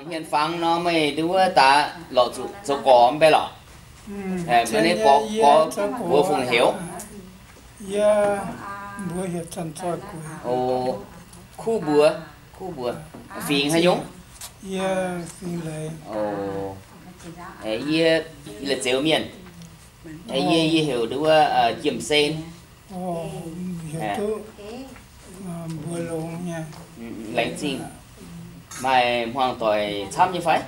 Hmien fangx nor meih nduov wuov daaih lorqc zuqc zoux gorx mv bei lorqc? Mbuo gorx mbuox fungc heuc? Yie mbuox heuc Zanc Zoih Guix. Kuv mbuox, kuv mbuox. Fingx haaix nyungc? Yie fingx Leiz. Yie, yie Leiz Zeux mienh. Yie, yie heuc nduov wuov Jiem Sen. Heuc duqv mbuox longx nyei. Laengz zingh. Maaih hmuangx doic camv nyei fai?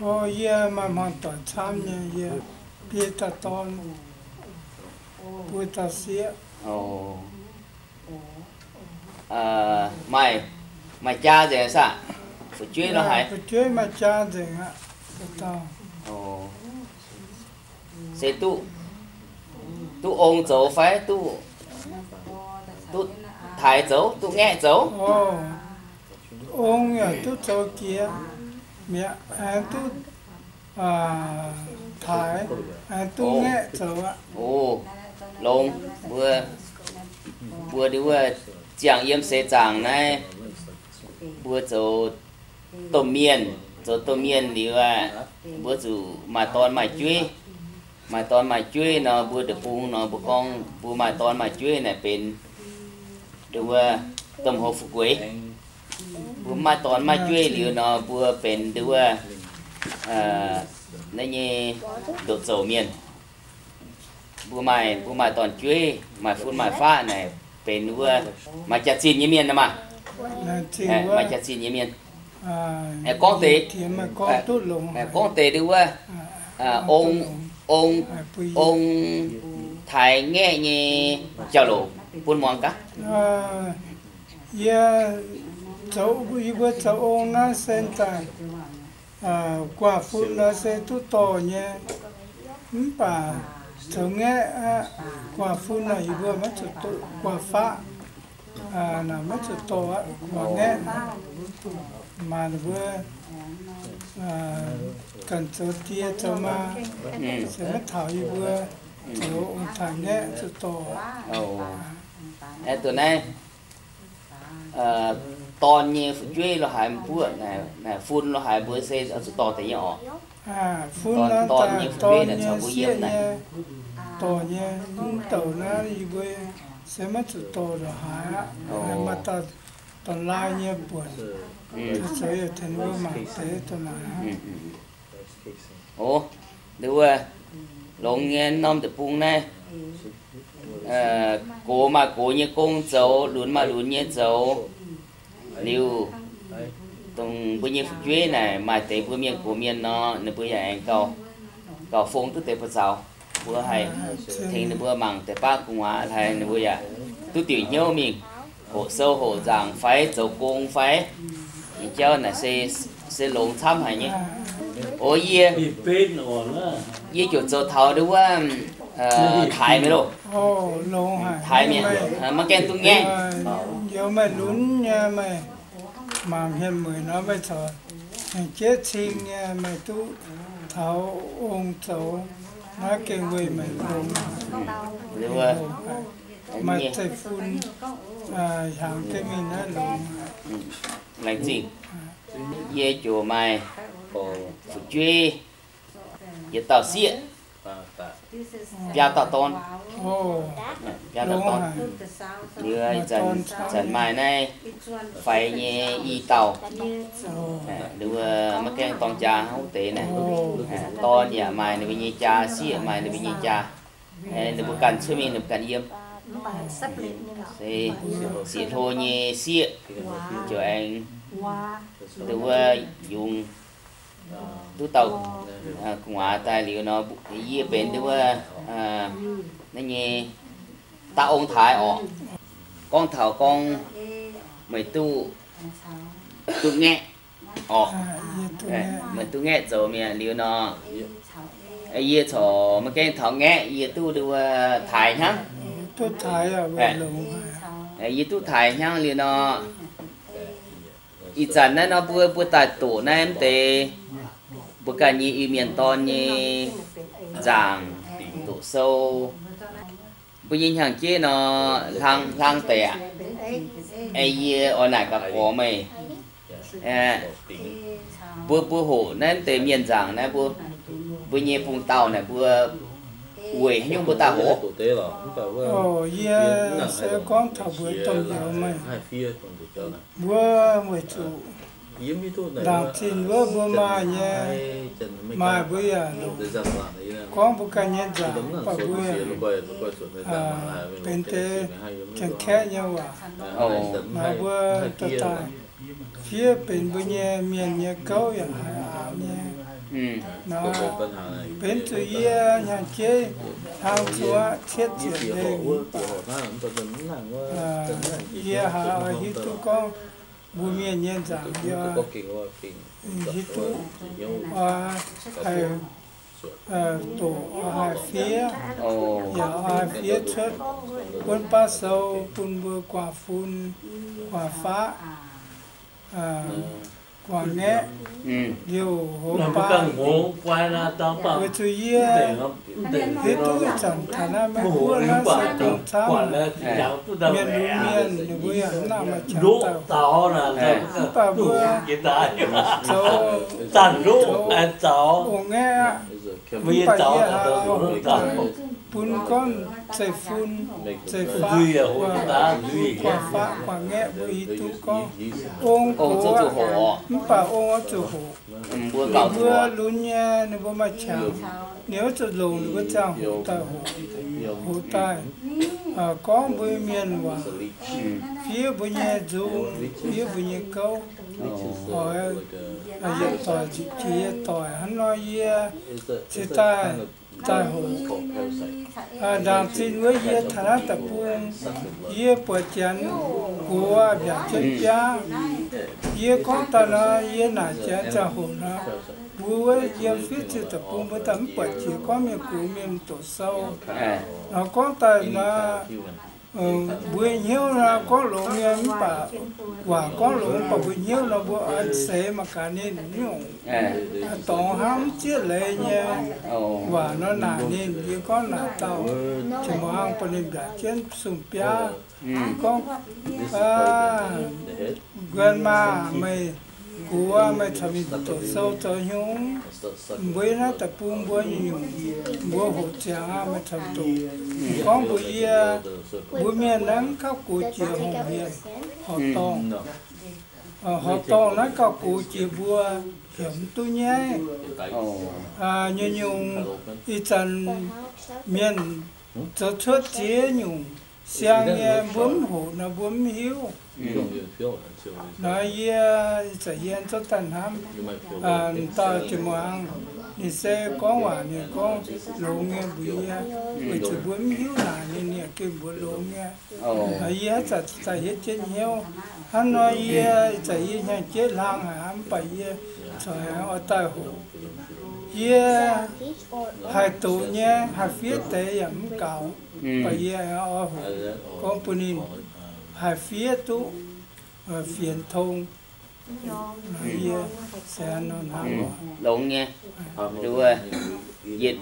O, yie maaih hmuangx doic camv nyei, yie biei dauh dorn, buo dauh sieqv. Maaih, maaih jaa nzengc saah? Fu'jueiv nor haaix? Fu'jueiv maaih jaa nzengc aqv. Se duqv, duqv ong zoux fai duqv, duqv taaix zoux, duqv ngaeqv zoux? Ong yaac duqv zoux jiex mi'aqv, aengx duqv taaix, aengx duqv ngaeqv zoux aqv. O, longx. Mbuo, mbuo nduov wuov ziangh yiem seix zaangc naaiv, mbuo zoux domh mienh, zoux domh mienh liuz aqv, mbuo zuqc maaih dorn maaih jueiv. Maaih dorn maaih jueiv nor, mbuo deic-bung nor, mbuo gorngv mbuo maaih dorn maaih jueiv naaic benx nduov wuov domh hoz fu'jueiv. Mbuo maaih dorn maaih jueiv liuz nor, mbuo benx nduov wuov naaiv nyei ndoqc zouc mienh. Mbuo maaih, mbuo maaih dorn-jueiv, maaih fun maaih faqv naaic benx wuov maaih jaax-zinh nyei mienh nor maah. Maaih jaax-zinh nyei mienh. Gorngv deix, gorngv deix nduov wuov ong, ong, ong taaix ngaeqv nyei jauv-louc bun muangx gaax. Yie zoux, yie mbuo zoux ong naaiv se daaih guaax fun nor se duqv dorh nyei, mv baac zoux ngaeqv aqv, guaax fun nor yie mbuo maiv zuqc dorh, guaax faqv naaic maiv zuqc dorh aqv, guaax ngaeqv. Maaih ninh mbuo ganh zoux die zoux maa, se maiv taux yie mbuo zoux ong taaix ngaeqv zuqc dorh. Aeqv, duqv naaiv dorn nyei fu'jueiv lo haaix mbuo, naaic fun lo haaix mbuo se zuqc dorh deix nyei orqc. Fun nor dorn nyei fu'jueiv naaic caux mbuo yiem naaic. Dorh nyei, mv douc naaiv yie mbuo se maiv zuqc dorh lo haaix aqv. Maaih dauh dorn-laai nyei buonc, zoux yietc tengx mbuo mangc deix dorn-laai. O, nduov wuov, longx nyei norm deic-bung naaiv, gox maaih gox nyei gong zoux, lunx maaih lunx nyei zoux. Liuz, dongh mbuo nyei fu'jueiv naaic maaih deix mbuo mienh gox mienh nor, ninh mbuo yaac aengx gauh, gauh fong duqv deix buoz zaux. Mbuo haih tengx ninh mbuo mangc deix baav gu'nguaaz haic, ninh mbuo yaac duqv diuc hnyouv mingh hoqc sou hoqc nzaangc fai zoux gong fai. Nyei jauv naaic se, se longx camv haic nyei. O yie, yie ziouc zoux taux nduov wuov taaix mienh loh. Taaix mienh, maiv gaengh duqv ngaeqv. Youz meih lunx nyei, meih mangc hmien mueic nor meih corc aengx jeiv cing nyei, meih duqv taux ong zoux, naaiv gengh weic meih longx. Maaih zeiv-fun hnyangx jienv mingh naaiv longx. Laengz zingh. Yie ziouc maaih fu'jueiv yietc dauh sieqv, biaa dauh dorn. Biaa dauh dorn. Liuz ih zanc, zanc maaih naaiv faix nyei i dauh. Liuz maiv gaengh dorng jaa wuov deix naaic. Dorn yaac maaih ninh mbuo nyei jaa, sieqv maaih ninh mbuo nyei jaa. Ninh mbuo ganh cuotv mingh ninh mbuo ganh yiem. Se sieqv hlo nyei sieqv ziouc aengx nduov wuov yungz duqv dauh gu'nguaaz daaih liuz nor, yie benx nduov wuov naaiv nyei da'ong taaix orqc. Gorngv taux gorngv meih duqv, duqv ngaeqv orqc. Meih duqv ngaeqv zoux mi'aqv liuz nor, yie corc maiv gaengh taux ngaeqv, yie duqv nduov wuov taaix hnangv. Yie duqv taaix hnangv liuz nor, ih zanc naaiv nor mbuo, mbuo daaih doqc naaiv mv deix mbuo ganh nyei Iu-Mienh dorn nyei nzaangc doqc sou. Mbuo nyei hnyangx-jeiv nor hlang, hlang deix aqv. Yie oix naaic gaax gorx meih, Mbuo, mbuo hoqc naaiv deix mienh nzaangc naaiv, mbuo, mbuo nyei bung dauh naaic, mbuo weic haaix nyungc mbuo daaih hoqc? Yie se gorngv taux mbuox domh nyouz meih, mbuo weic zuqc ndaangc zinh wuov mbuo maaih nyei, maaih mbuo yaac longc gorngv mbuo ganh nyei nzaangc, mv baac mbuo benx deix Janx-Kaeqv nyei waac. Maaih mbuo dorh daaih fiev benx mbuo nyei mienh nyei gouv yaac haiz aqc nyei. Naaiv benx zuqc yie hnyangx-jeiv hlang zuqc cietv ziepc lengh, yie haiz oix hiuv duqv gorngv mbuo mienh nyei nzaangc yie hiuv duqv oix haih doqc, oix haih fiev, yaac oix haih fiev cuotv buonv baav sou bun mbuo guangc fun, guangc faqv, guangc ngaeqv, liouh hoz baan. Weic zuqc yie hiuv duqv ih zanc taux naaiv Meiv Guoqv naaiv se dongh camv mienh lunx mienh, ninh mbuo yaac mv nangc maaih qangx daaih. Mv baac mbuo zoux, zoux ong-ngaeqv aqv. Mv baac yie haiz oix hoqc daaih bun gorngv zeiv-fun, zeiv-faqv, guangc faqv guangc ngaeqv mbuo hiuv duqv gorngv ong gox aqv, mv baac ong oix zuqc hoqc. Ninh mbuo lunx nyei, ninh mbuo maaih qangx, ninh oix zuqc longc ninh mbuo ziangh hoc daaih hoqc, hoqc daaih gorngv mbuo mienh waac, fiev mbuo nyei nzung, fiev mbuo nyei gouv, oix yietc doic njiec yietc doic. Hnangv nor yie cingx daaih, daaih hoqc. Ndaangc zinh wuov yie taux naaiv deic-bung, yie buatc Janx gox mbiaauc jienv biaav. Yie gorngv daaih nor, yie naaic Janx ziangh hoc nor, mbuo wuov yiem fiev ziepc deic-bung mbuo daaih mv buatc jiex gorngv mienh gox mienh doqc sou. Nor gorngv daaih nor, mbuo hnyouv nor gorngv longx nyei, mv baac waac gorngv longx, mv baac mbuo hnyouv nor mbuo oix seix mangc gaax ninh nyungc dorngx hnangv mv zieqv leiz nyei waac nor naaic ninh. Yie gorngv naaic dauh jiex muangx bun ninh mbiaauc jienv sung biaav gorngv, Grandma, meih gox meih caux mienh doqc sou zoux nyungc? Mbuo yiem naaiv deic-bung mbuo nyungc-nyungc mbuo hoqc ziangx aqv, meih caux doqc. Gorngv mbuox yie, mbuo mienh naaiv mv gauh gox jiex horngc hmien, horqc dorngh. Horqc dorngh naaiv gauh gox jiex mbuo heuc mv duqv nyaiv. Nyungc-nyungc ih zanc mienh zoux cuotv ziex nyungc siang nyei, mbuo mv hoqc nor mbuo mv hiuv. Nor yie ih zanc yie zorqv daaih hnamv, dauh jiex muangx, ninh se gorngv waac ninh gorngv longx nyei mbuox yie, weic zuqc mbuo mv hiuv naaic ninh, ninh yaac gengh mbuox longx nyei. Yie haaix zanc daaih hietv jienv hnyouv. Hnangv nor yie ih zanc yie hnyangx-jeiv hlang haic aqv, mv baac yie corc oix daaih hoqc. Yie haih doqc nyei, haih fiev deix yaac mv gaux, mv baac yie oix hoqc gorngv bun ninh haih fiev duqv fienx tong. Yie se nor hnangv. Longx nyei. Yietc,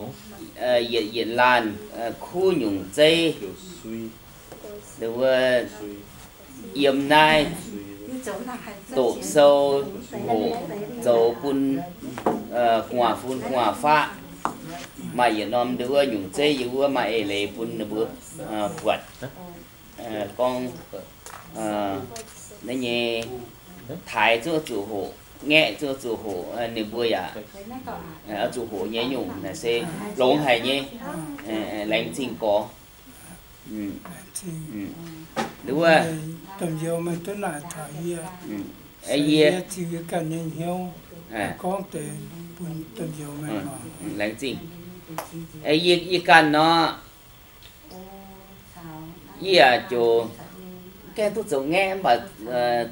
yietc laanh kuv nyungc zeiv, wuov, yiem naaiv doqc sou hoqc zoux bun gu'nguaaz-fun gu'nguaaz-faqv. Maaih yietc norm wuov nyungc zeiv yiem wuov maaih eix leiz bun ninh mbuo buatc gorngv naaiv nyei taaix zungv zuqc hoqc, ngaeqv zungv zuqc hoqc, ninh mbuo yaac zuqc hoqc nyei nyungc naaic se longx haic nyei, laengz zingh gorx. Wuov, yie, laengz zingh. Yie, yie ganh nor, yie yaac ziouc gaengh duqv zoux ngaeqv mv baac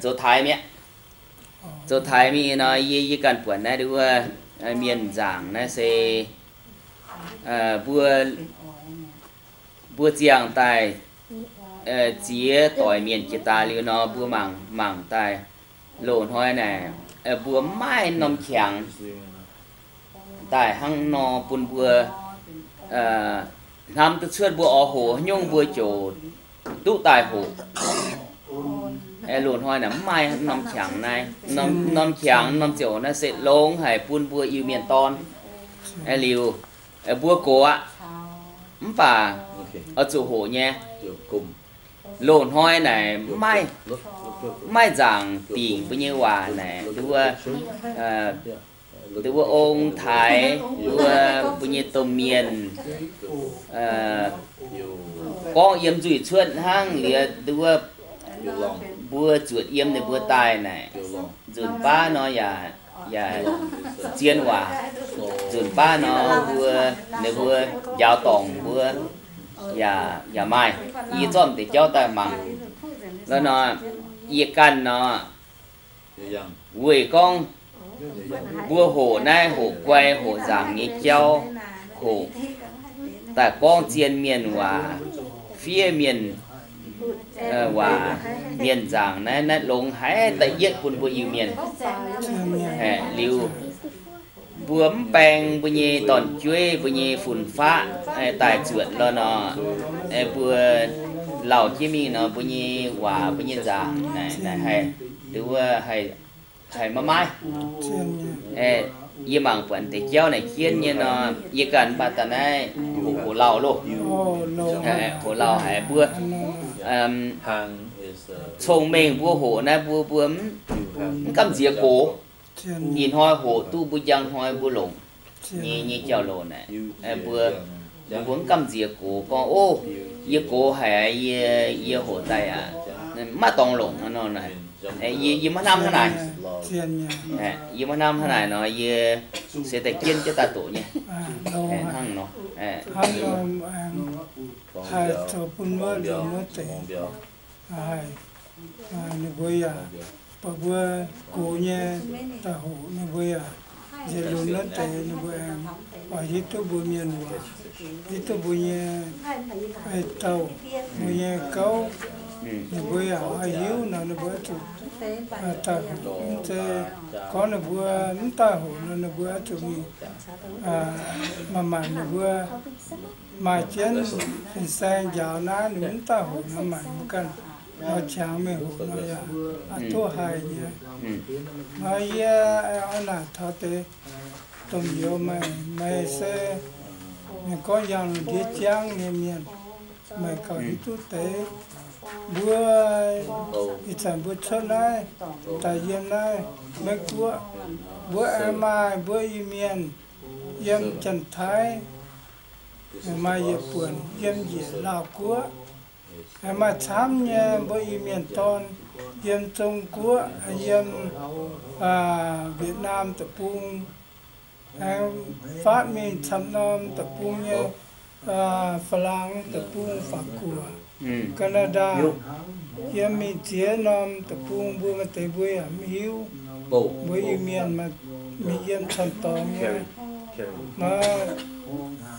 zoux taaix mi'aqv. Zoux taaix mingh nor, yie, yie ganh buatc naaiv wuov mienh nzaangc naaiv se mbuo, mbuo ziangh daaih ziex doic mienh jiex daaih liuz nor, mbuo mangc, mangc daaih loz-hnoi naaic, mbuo maiv maaih norm qangx daaih hnangv nor bun mbuo hnamv duqv cuotv mbuo oix hoqc haaix nyungc mbuo ziouc duqv daaih hoqc. Loz-hnoi naaic mv maaih norm qangx naaiv, norm qangx norm ziouc naaiv se longx haic bun mbuo Iu-Mienh dorn. Liuz mbuo gox aqv, mv baac oix zuqc hoqc nyei. Loz-hnoi naaic mv maaih nzaangc dingc mbuo nyei waac naaic, nduov nduov ong-taaix, nduov mbuo nyei domh mienh gorngv yiem nzuih cuotv hnangv liuz, nduov mbuo zuotc yiem ninh mbuo daaih naaic, nzunc baav nor yaac, yaac zien waac. Nzunc baav nor mbuo, ninh mbuo njaaux dorngc mbuo yaac, yaac maaih. Yie zorqv deix jauv daaih mangc. Lorqc nor, yie ganh nor, weic gorngv mbuo hoqc naaiv, hoqc guai, hoqc nzaangc nyei jauv, hoqc daaih gorngv zien mienh waac, fiev mienh waac, mienh nzaangc naaiv, naaiv longx haic, da'yietv bun mbuo Iu-Mienh. Liuz mbuo mv baeng mbuo nyei dorn-jueiv, mbuo nyei fun-faqv daaih zuotc lorqc nor, mbuo lauh jienv mingh nor, mbuo nyei waac, mbuo nyei nzaangc naaic, naaic haih, nduov haih maiv maaih. Yie mangc buatc deix jauv naaic jienv nyei nor, yie ganh mv baac daaih naaiv hoqc, hoqc lauh loh. Hoqc lauh haic mbuo. Cong-mengh mbuo hoqc naaiv mbuo, mbuo mv gamh nziex gox. Ih hnoi hoqc duqv mbuo njang hnoi mbuo longc nyei, nyei jauv-louc naaic. Mbuo, mbuo mv gamh nziex gox gorngv, Ov, yie gox haic, yie, yie hoqc daaih aqv, mv maaih dorngx longc nor naaic. Yie, yie maiv hnamv hnangv naaic. Yie maiv hnamv hnangv naaic nor, yie se daaih jienv jienv daaih doqc nyei. Hnangv nor, haih zoux bun wuov longc wuov deix, haih, ninh mbuo yaac, baac mbuo gox nyei daaih hoqc ninh mbuo yaac nziex lunx wuov deix ninh mbuo aengx oix hiuv duqv mbuo mienh waac, hiuv duqv mbuo nyei ei-douh, mbuo nyei gouv, ninh mbuo yaac oix hiuv nor ninh mbuo zuqc daaih hoqc. Mv zeiz gorngv ninh mbuo mv daaih hoqc nor ninh mbuo oix zuqc mingh manc-manc ninh mbuo maaih jienv fin-saeng njaaux naaiv, ninh mv daaih hoqc nor manc mv ganh nor qangx mingh hoqc nor yaac aqc duqv haih nyei. Nor yie oix naaic taux deix domh youz meih, meih se mienh gorngv yangh lungh ndiev jangv nyei mienh, meih gauh hiuv duqv deix. Mbuo ih zanc mbuo cuotv naaiv daaih yiem naaiv Meiv Guoqv, mbuo aengx maaih mbuo Iu-Mienh yiem Janx-Taiv, maaih yietc buonc yiem njiec Laauv Guoqv, aengx maaih camv nyei mbuo Iu-Mienh dorn yiem Zong Guoqv, yiem Wietc Naam deic-bung, aengx faatv mingh camv norm deic-bung nyei, Faa-laangx deic-bung, Faav Guoqv, Gaa^naa^ndaa, yiem mingh ziex norm deic-bung mbuo maaih deix mbuo yaac mv hiuv. Mbuo Iu-Mienh mingh yiem camv dorngx nyei. Nor,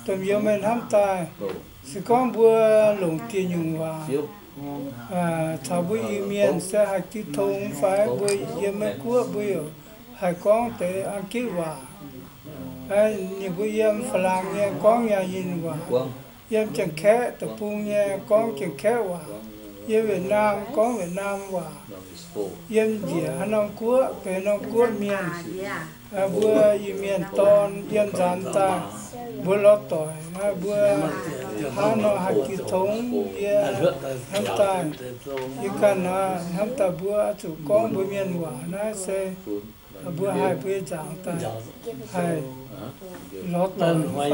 domh youz meih hnamv daaih, se gorngv mbuo longc dieh nyungc waac caux mbuo Iu-Mienh se haih jiu tong fai? Mbuo yiem Meiv Guoqv mbuo yaac haih gorngv deix Aa^gitv waac. Ninh mbuo yiem Faa^laangx nyei gorngv Yangh Yinh waac, yiem Janx-Kaeqv deic-bung nyei gorngv Janx-Kaeqv waac, yiem Wietc Naam gorngv Wietc Naam waac, yiem njiec haaix norm guoqv benx norm guoqv mienh. Mbuo Iu-Mienh dorn yiem nzaanx daaih, mbuo lorz doic, mbuo hnangv nor haih jiu tong. Yie hnamv daaih, yie ganh nor hnamv daaih mbuo oix zuqc gorngv mbuo mienh waac naaiv se mbuo haih mbuo nyei nzaangc daaih haih lorz doic fai?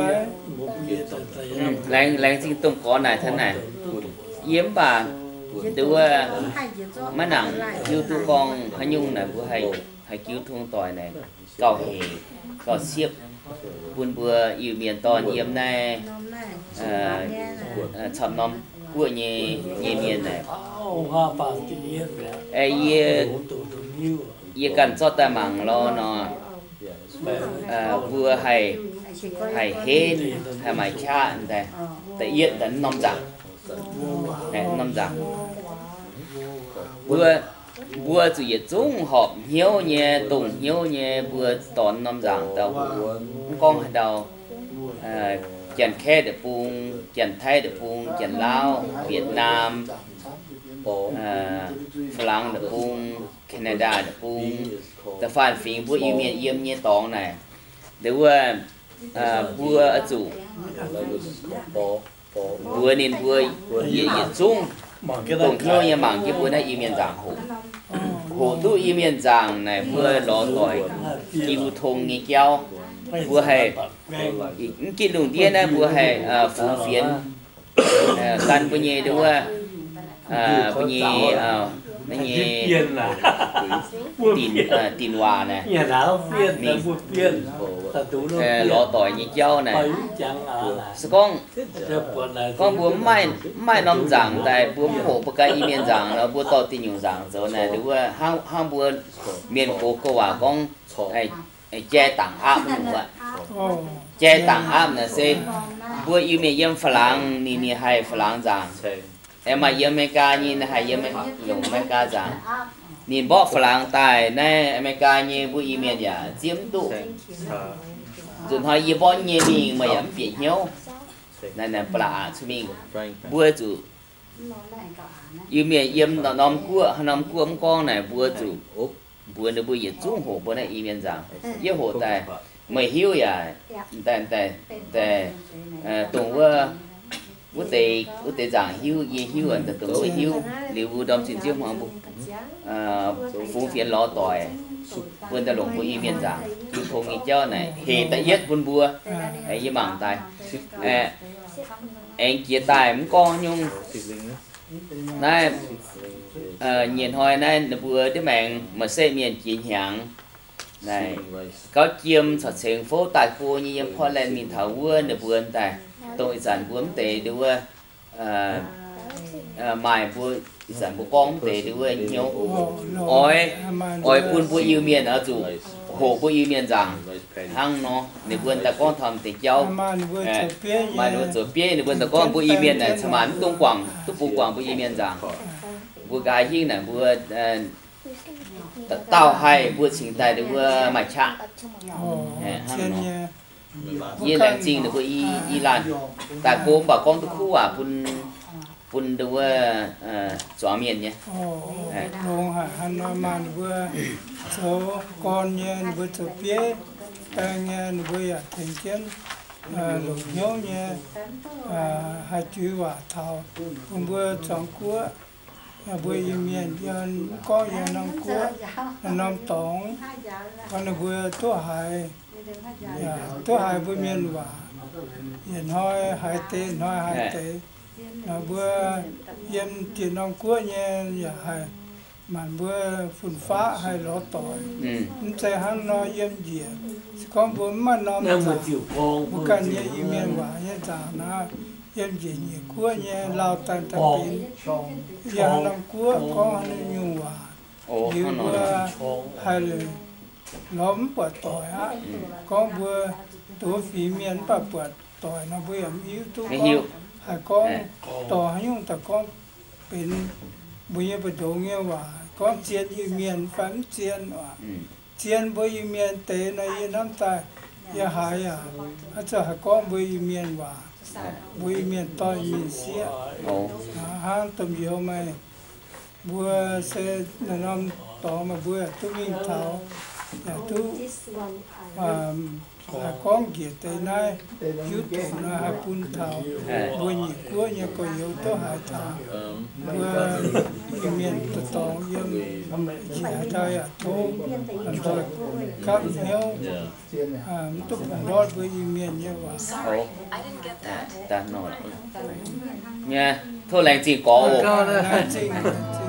Laengz, laengz zingh domh gorx naaic hnangv naaic. Yie mv baac nduov maiv nangc hiuv duqv gorngv haaix nyungc naaic mbuo haih, haih jiu tong doic naaic gauh hec, gauh siepv bun mbuo Iu-Mienh dorn yiem naaiv camv norm guoqv nyei, nyei mienh naaic. Yie, yie ganh zorqv daaih mangc lorqc nor, mbuo haih, haih henv, haih maaih qaqv daaih, da'yietv daaih norm nzaangc, norm nzaangc. Mbuo, mbuo zuqc yietc zungv horpc hnyouv nyei, dongh hnyouv nyei, mbuo dorh norm nzaangc daaih hoqc. Mv gorngv haaix ndau, Janx-Kaeqv deic-bung, Janx-Taiv deic-bung, Janx-Laauv, Wietc-Naam, Faa^laangx deic-bung, Canada deic-bung, da'faanh fingx mbuo Iu-Mienh yiem nyei dorngx naaic, nduov wuov, mbuo oix zuqc mbuox ninh mbuo yietc, yietc zungv dongh hnyouv nyei mangc jienv mbuo naaiv Iu-Mienh nzaangc hoqc. Hoqc duqv Iu-Mienh nzaangc naaic mbuo lorz doic jiu tong nyei jauv. Mbuo haih, mv ginv lungh ndiev naaiv mbuo haih fungx fienx gan mbuo nyei nduov wuov, mbuo nyei, naaiv nyei dinc waac naaic, mingh lorz doic nyei jauv naaic. Se gorngv, gorngv mbuo mv maaih, mv maaih norm nzaangc daaih, mbuo mv hoqc mbuo ganh Iu-Mienh nzaangc nor, mbuo dorh diuh nyungc nzaangc zoux naaic, nduov wuov hnangv, hnangv mbuo mienh gox gouv waac gorngv, jai dangc aapv wuov. Jai dangc aapv naaic se mbuo Iu-Mienh yiem Faa^laangx ninh, ninh haih Faa^laangx nzaangc. Aengx maaih yiem Aa^me^li^gaa nyei, ninh haih yiem, longc Aa^me^li^gaa nzaangc. Ninh mborqv Faa^laangx daaih naaiv Aa^me^li^gaa nyei mbuo Iu-Mienh yaac zieqv mv duqv. Nzunc hnoi yie mborqv nyei mingh meih yaac mv bieqc hnyouv. Naaiv, naaiv ba'laqc aqc cuotv mingh. Mbuo zuqc Iu-Mienh yiem norm guoqv, haaix norm guoqv mv gorngv naaic, mbuo zuqc mbuox ninh mbuo yietc zungv hoqc mbuo naaiv Iu-Mienh nzaangc. Yie hoqc daaih, meih hiuv yaac daaih, daaih, daaih, dongh wuov, wuov deix, wuov deix nzaangc hiuv, yie hiuv, daaih dongh wuov hiuv. Liuz mbuo ndorm zinh nziouv hmuangx mbuo fungx fienx lorz doic, mbuo daaih longc mbuo Iu-Mienh nzaangc jiu tong nyei jauv naaic hec da'yietv bun mbuo. Yie mangc daaih, aengx jiex daaih mv gorngv nyungc. Naaiv nyei hnoi naaiv ninh mbuo ndiev maengx maaih setv mienh jiex hnyangx. Naaic gauv jiem caux cengx fouv daaih go nyei yiem Portland mingh taux wuov ninh mbuo daaih, dongh ih zanc mbuo mv deix nduov wuov, maaih mbuo ih zanc mbuo gorngv mv deix nduov wuov hnyouv, oix, oix bun mbuo Iu-Mienh oix zuqc hoqc mbuo Iu-Mienh nzaangc hnangv nor. Ninh mbuo daaih gorngv taux deix jauv, maaih ninh mbuo zoux bieiv, ninh mbuo daaih gorngv mbuo Iu-Mienh naaic cin-maanc mv dungx guangc, duqv bungx guangc mbuo Iu-Mienh nzaangc. Mbuo nqa'haav hingv naaic mbuo dauh haih mbuo cingx daaih nduov wuov maaih qaqv hnangv nor. Yie laengz zingh ninh mbuo i laanh daaih go mv baac gorngv duqv kuv waac bun, bun nduov wuov zuangx mienh nyei. Longx haic, hnangv nor maaih ninh mbuo zoux gorn nyei, ninh mbuo zoux bieiv baeng nyei, ninh mbuo yaac tengx jienv longc hnyouv nyei haih juix waac taux bun mbuo zuangx guoqv, mbuo Iu-Mienh yiem, mv gorngv yiem norm guoqv, norm dorngx, gorngv ninh mbuo duqv haiz, duqv haiz mbuo mienh waac. Yietc hnoi haiz deix, hnoi haiz deix. Nor mbuo yiem jiex norm guoqv nyei yaac haih maanc mbuo fun-faqv haih lorz doic. Mv zeiz hnangv nor yiem njiec, se gorngv mbuo mv maaih norm nzaangc, mbuo ganh nyei Iu-Mienh waac nyei nzaangc naaiv, yiem njiec nyeic guoqv nyei lauh daaih daaih benx yiem haaix norm guoqv gorngv haaix nyungc waac. Liuz mbuo haih lorz mv buatc doic aqv. Gorngv mbuo doz fingx mienh mv baac buatc doic nor mbuo yaac mv hiuv duqv gorngv haih gorngv dorh haaix nyungc daaih gorngv benx mbuo nyei mbu'ndongx nyei waac, gorngv zien Iu-Mienh fai mv zien waac. Zien mbuo Iu-Mienh deix nor yie hnamv daaih, yie haiz yaac oix zuqc haih gorngv mbuo Iu-Mienh waac, mbuo Iu-Mienh dorh Iu-Mienh sieqv. Hnangv domh youz meih, mbuo se naaiv norm dorngx meih mbuo yaac duqv mingh taux, yaac duqv haih gorngv njiec deix naaiv YouTube nor haih bun taux mbuo nyeic guoqv nyei gorx-youz duqv haiz taux. Mbuo Iu-Mienh dorngx yiem njiec haaix dauh yaac tov gapv hnyouv, mv duqv bungx ndortv mbuo Iu-Mienh nyei waac. Tov laengz zingh gorx oc.